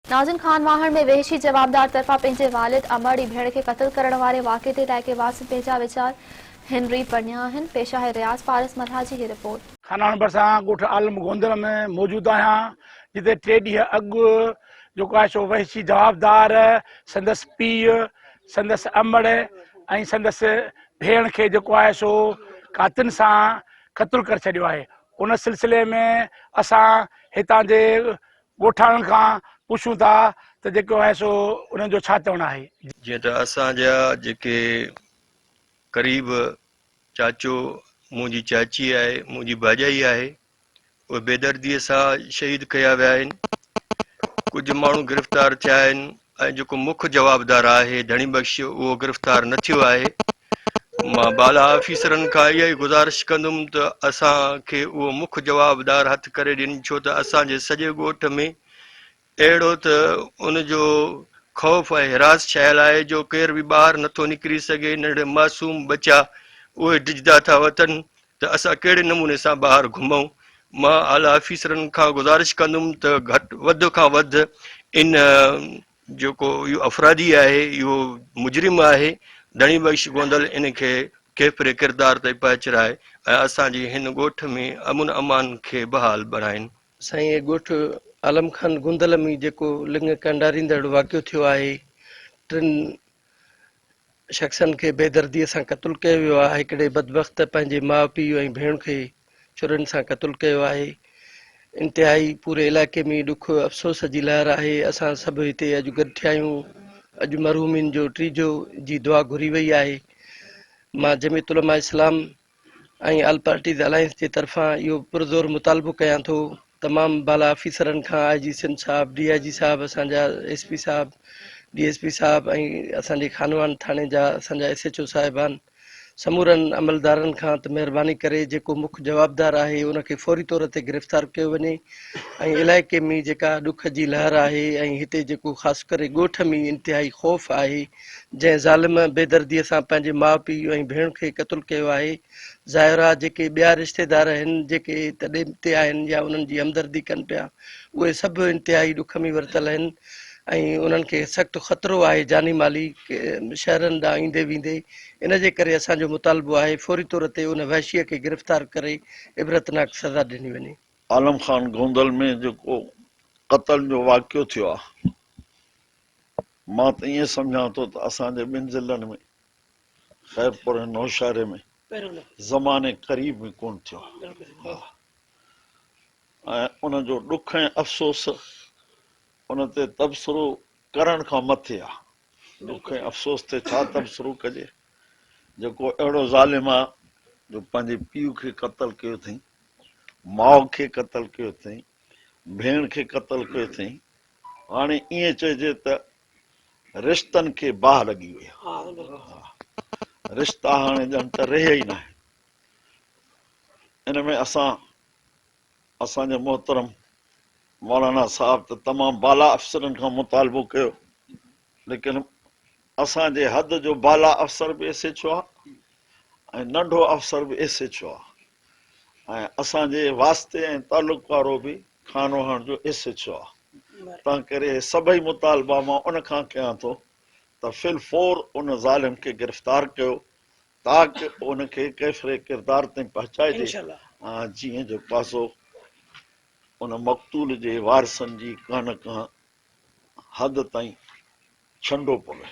ناظم خان واهڻ ۾ وحشي جوابدار طرفان پنهنجي والد، امڙ ۽ ڀيڻ کي قتل ڪرڻ واري واقعي تي علائقي واسين پنهنجا ويچار هن ريت ونڊيا آهن. پيش آهي رياض پارس ملاح جي هي رپورٽ. خانواهڻ ڀرسان ڳوٺ عالم گوندر ۾ موجود آهيان جتي ٽي ڏينهن اڳ جيڪو آهي سو وحشي جوابدار سندس پيء، سندس امڙ ۽ سندس ڀيڻ کي جيڪو آهي سو ڪاتين سان قتل ڪري ڇڏيو آهي ان سلسلي ۾ اسان هتان جي ڳوٺاڻن کان پڇون ٿا ته جيڪو آهي سو انهن جو ڇا چوڻ آهي. جيئن ته اسان جا جيڪي قريب چاچو، منهنجي چاچي آهي، منهنجي ڀاڄائي آهي، اهي بيدرديء سان شهيد ڪيا ويا آهن. ڪجهه ماڻهو گرفتار ٿيا آهن ۽ جيڪو مک جوابدار آهي ڌڻي بخش اهو گرفتار نه ٿيو آهي. مان بالا آفيسرن کان اها ئي گذارش ڪندم ته اسان کي اهو مک جوابدار هٿ ڪري ڏين ڇو ته اسان جي سڄي ڳوٺ ۾ اهڙو ته ان جو خوف ۽ هراس ڇانيل آهي جو ڪير به ٻاهر نٿو نڪري سگهي ننڍڙي معصوم ٻچا اهي ڊڄندا ٿا وتن ته اسان ڪهڙي نموني سان ٻاهر گهمون مان اعليٰ آفيسرن کان گذارش ڪندم ته گهٽ وڌ کان وڌ ان جيڪو اهو افرادي آهي، اهو مجرم آهي، ڌڻي بخش گوندل ان کي ڪيفري ڪردار تائين پهچرائي ۽ اسان جي هن ڳوٺ ۾ امن امان کي بحال بڻائين. سائين هي ڳوٺ عالم خان گوندل ۾ جيڪو لڱ ڪنڊاريندڙ واقعو ٿيو آهي ٽن شخصن کي بيدردي سان قتل ڪيو ويو آهي، هڪڙي بدبخت پنهنجي ماء پيء ۽ ڀيڻ کي ڇرين سان قتل ڪيو آهي، انتهائي پوري علائقي ۾ ڏک افسوس جي لهر آهي، اسان سڀ هتي اڄ گڏ ٿيا آهيون، اڄ مرحومين جو ٽيجهو جي دعا گهري وئي آهي، مان Jamiat Ulema Islam ۽ all parties alliance جي طرفان اهو پرزور مطالبو ڪيان ٿو تمام بالا آفيسرن کان آء جي سنڌ صاحب، ڊي I جي صاحب، اسان جا ايس پي صاحب، ڊي ايس پي صاحب ۽ اسان جي خانوان ٿاڻي جا اسان جا ايس ايڇ او صاحبان سمورن عملدارن کان ته مهرباني ڪري جيڪو مک جوابدار آهي ان کي فوري طور تي گرفتار ڪيو وڃي ۽ علائقي ۾ جيڪا ڏک جي لهر آهي ۽ هتي جيڪو خاص ڪري ڳوٺ ۾ انتهائي خوف آهي جنهن ظالم بيدردي سان پنهنجي ماء پيء ۽ ڀيڻ کي قتل ڪيو آهي ظاهر آ جيڪي ٻيا رشتيدار آهن جيڪي تڏي تي آهن يا انهن جي همدردي ڪن پيا اهي سڀ انتهائي ڏک ۾ ورتل آهن ۽ انهن کي سخت خطرو آهي جاني مالي شهرن ڏانهن ايندي ويندي ان جي ڪري اسان جو مطالبو آهي فوري طور تي ان وحشي کي گرفتار ڪري عبرتناڪ سزا ڏني وڃي. عالم خان گوندل ۾ جيڪو قتل جو واقعو ٿيو آهي مان ته ائين سمجهان ٿو ته اسان جي ٻن ضلعن ۾ خيرپور ۽ نوشهري ۾ زماني قريب ۾ ڪونه ٿيو آهي ۽ ان جو ڏک ۽ افسوس ان تي تبصرو ڪرڻ کان مٿي آ. ڏک ۽ افسوس تي ڇا تبصرو ڪجي، جيڪو اهڙو ظالم آ جو پنهنجي پيء کي قتل ڪيو اٿئين، ماء کي قتل ڪيو اٿئين، ڀيڻ کي قتل ڪيو اٿئين. هاڻي ائين چئجي ته رشتن کي باهه لڳي وئي آ. رشتا هاڻي ڄڻ ته رهيا ئي ناهن. ان ۾ اسان اسان جي محترم مولانا صاحب ته تمام بالا افسرن کان مطالبو ڪيو ليڪن اسان جي حد جو بالا افسر به ايس ايڇ او آ ۽ ننڍو افسر به ايس ايڇ او آ ۽ اسان جي واسطي ۽ تعلق وارو به خانواهڻ جو ايس ايڇ او آ تنهن ڪري هي سڀئي مطالبا مان ان کان ڪيان ٿو ته في الفور ان ظالم کي گرفتار ڪيو تاڪ ان کي ڪيفر ڪردار تائين پهچائجي جيئن جو پاسو ان مقتول جي وارثن جي ڪا نه ڪا حد تائين ڇنڊو پوي.